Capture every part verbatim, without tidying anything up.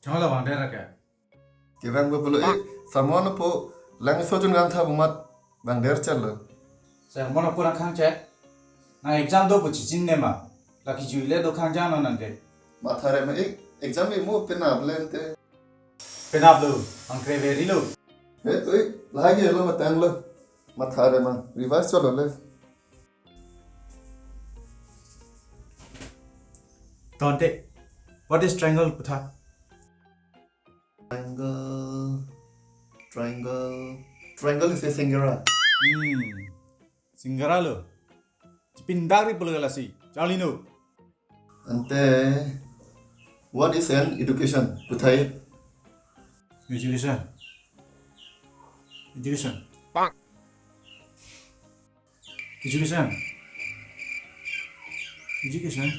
Halo, bang der ke? Kevang ba pulo, eh, sermon apo lang so jun gang tha bumat bang der chalo. Sermon apo nang khang che? Nang exam do pu chichin ne ma? Laki jui le do khang jang non nang ke. Matha re ma, eh, exam e mo penap le ante. Penap lo, ang kre veri lo. Eh, to, eh, lagi lo matang lo. Matha re ma, revise chalo le. Tante, what is triangle, putha? Triangle, triangle, triangle is a singara. Hmm, singara lo. Chipindak ri pulo lasi, charli no. Ante, what is an education, puthai? Education. Education. Education. Education.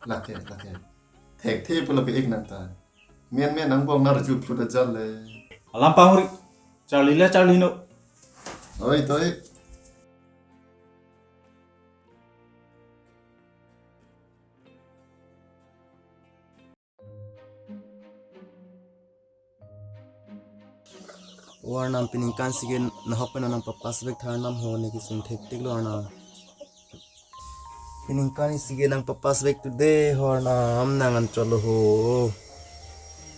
Lake, lake. Thekthe pulo ke-ik nang ta. Mian mian nang bong nar jut phuta jal le. Alam pahuri. Charli le charli no. Oi, toi. O Arnam, piningkan sige nahok pen nang papass vek tha Arnam ho, ne kesung thektik lo Arnam. Piningkan sige nang papass vek tu de ho Arnam, nang an cholo ho.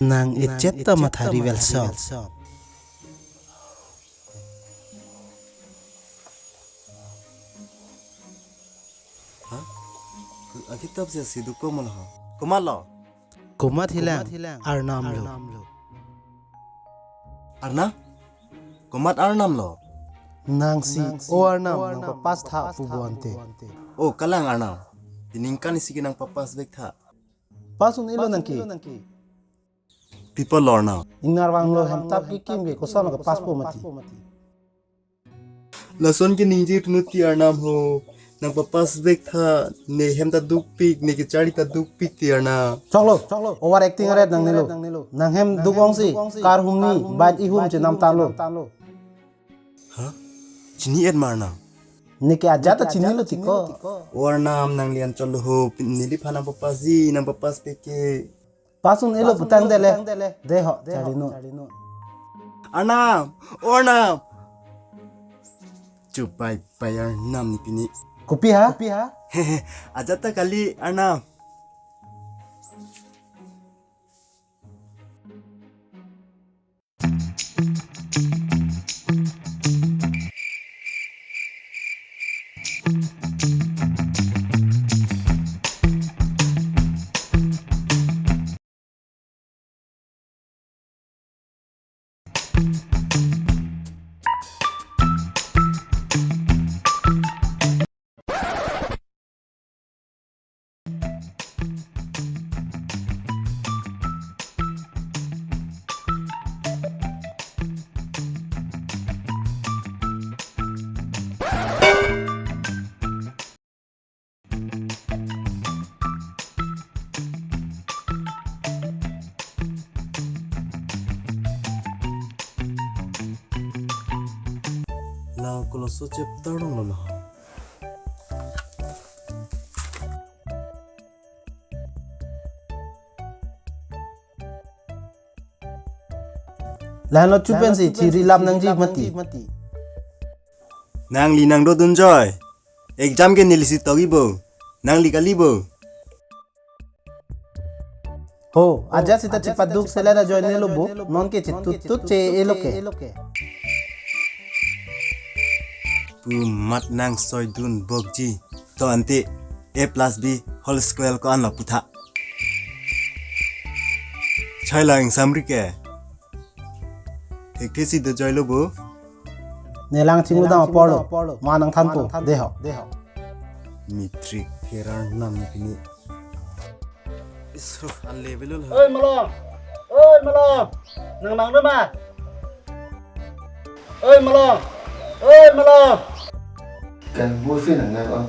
Nang echet ta mathari velsok. Ha? Akitap si asi duko mo lo ha? Komat lo? Komat hilang, Arnam lo. Arnam? Komat Arnam lo? Nang si, o Arnam, nang papass tha pu bonte. O, kalang Arnam. Piningkan isi ke nang papass vek tha. Pass un-elo nang ke. People lo Arnam. Ingnar vanglo hem tap kekim ke koson lo ke pass po mati. Lason ke ningje tunut ti Arnam ho. Nang papass vek tha, ne hem ta dukpik, ne kecharli ta dukpik ti Arnam. Choklo, choklo. Over acting aret nangnelo. Nang hem duk ong si, car humni, bike ihum chenam talo. Ha? Chini-et ma Arnam? Ne ke ajat ta chinilo tiko. O Arnam, nangli an cholo ho, neliphan nang papass ji, nang papass peke. Pass un-elo putang dele. De ho, charli no. Arnam, o Arnam. Chupai pai Arnam ne pini. Kopi ha? Ajat ta kali Arnam. La koloso chapter dong lo lo. Lahenlo chupen si chiri lam nangji mati. Nangli nang do dunjoi. Exam ke neli si togi bo. Nangli kali bo. Ho, ajat sita chipaduk sela da join nelo bo. Non ke chitut tut che-elo ke. Pu mat nang soi dun bokji. To ante A plus B whole square ko-an lo putha. Chai lang samri ke. Thekthe si do joilo bo. Ne lang chinglu dam apor lo. Ma nang thanpo. De ho. Mitrik pherar nam pini. Isu, an level lo. Oi, Malong. Oi, Malong. Nang nang do ma? Oi, Malong. Oi, Malong. Kan busi nang nang on.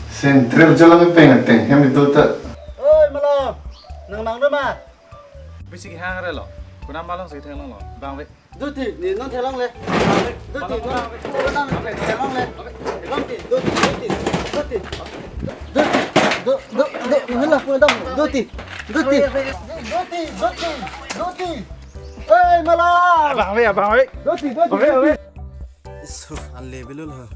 Central jalan peng ateng hem itu ta. Oi, Malong. Nang nang do ma? Bisi kehang re lo. Kuna Malong si theng lo. Bang ve. Duti, ne non theklongle. Duti, non theklongle. Theklongti, duti, duti, duti. Duti, du, du, du, hala pun dam. Duti, duti. Duti, duti, duti. Hey, mala. Abang, abang, abang. Duti, duti, duti. So, unlevel lo.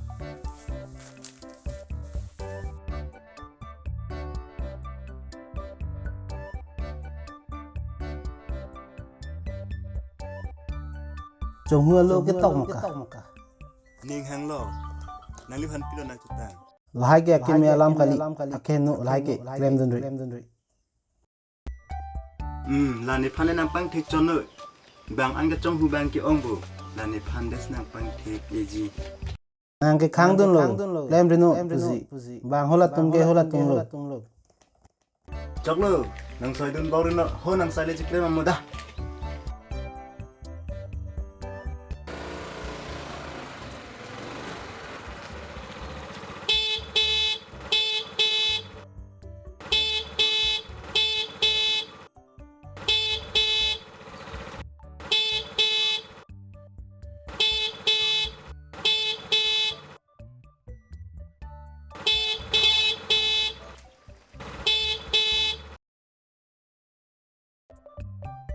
Chonghu alo ketok maka. Ning hanglo. Nangliphan pilo nangchetang. Lahai ke akimi alam kali. Akeheno lahai ke klemdunri. Hmm, la nephan le nangpangthek chonno. Bang an kachonghu bang ke-ong bo. La nephan des nangpangthek eji. Nang kekhang dunlo, klemri non pusi. Bang halatum ke halatumlo. Choklo, nang soidun bor no, ho nang sai le chiklem amo da.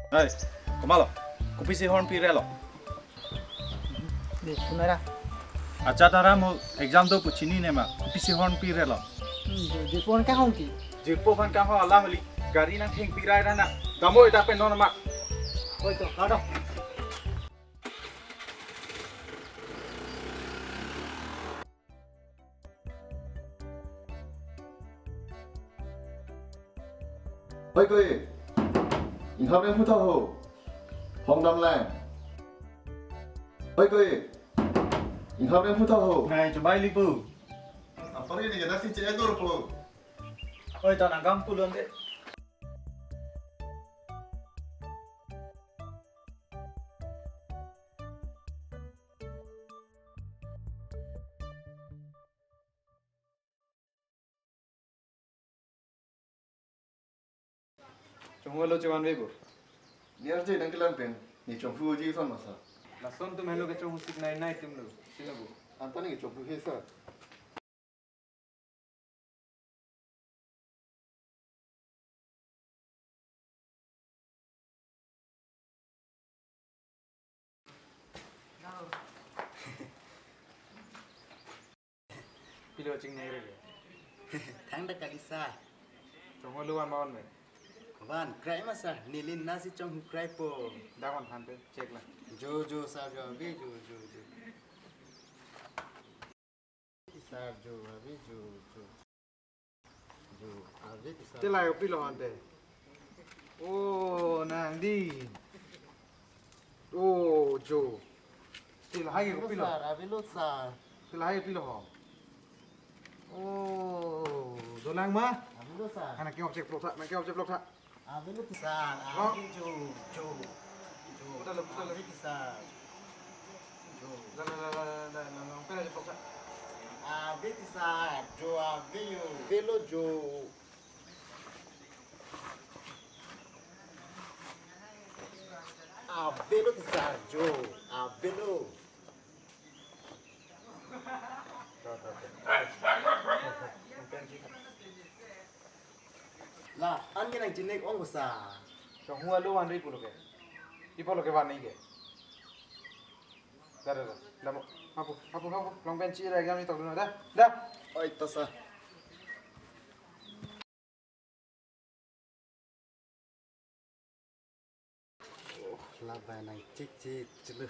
Hey, komatlo? Kopisi horn pirelo? Dei, kunara. Acha tara mo exam do pu chinine ma. Kopisi horn pirelo? Hmm, dei, dei, pon ka hong ki? Jirpo aphan kanghon alam li. Gari nangthengpi rai ra na. Damo ita pen non ma. Oi to, kado. Oi koi, inghap reng phu tha ho, hong dam lang. Oi koi, inghap reng phu tha ho. Ngai, chobai li pu. Apar ini kita si cek atur pu. Oi, to nangkam pulon de. Chonghu alo chevanve bo. Ni arje nangkelang pen, ne chonghu ji son masa. Lason atum helo ke chonghu sik nai nai atum lo, sino bo. Anta ne chonghu he sa. Pilo chingnai re. Thangta kali sa. Chonghu lo van ma van me? Van, krai ma sa, neli nasi chonghu kraipo. Dak van han te, check lang. Jo, jo, sa, jo, ave, jo, jo, jo. Sar jo, ave jo, jo. Jo, ave ti sar. Te lahai kopilo ante. Oh, nang di. Oh, jo. Te lahai ke kopilo? Sar, avelo sar. Te lahai kopilo ho? Oh, dolang ma? Avelo sar. Nang ke-ong chekplok tha, nang ke-ong chekplok tha. Avelo ti sar, oh. Ave jo, jo, jo. Putar lo, putar lo. Ave ti sar. Jo. La, la, la, la, la, la, la, pera jo poksa. Ave ti sar, jo, ave jo. Avelo jo. Avelo ti sar, jo, avelo. La, an ke nang chinek ong ko sa. Chonghu alo vanri pulo ke. Ipo lo ke van ni ke. Da, da, da. Da mo. Hapu, hapu, hapu. Long bench ira exam ni tok dun da. Da. Oi, to sa. Oh, la bai nang chik chik chulu.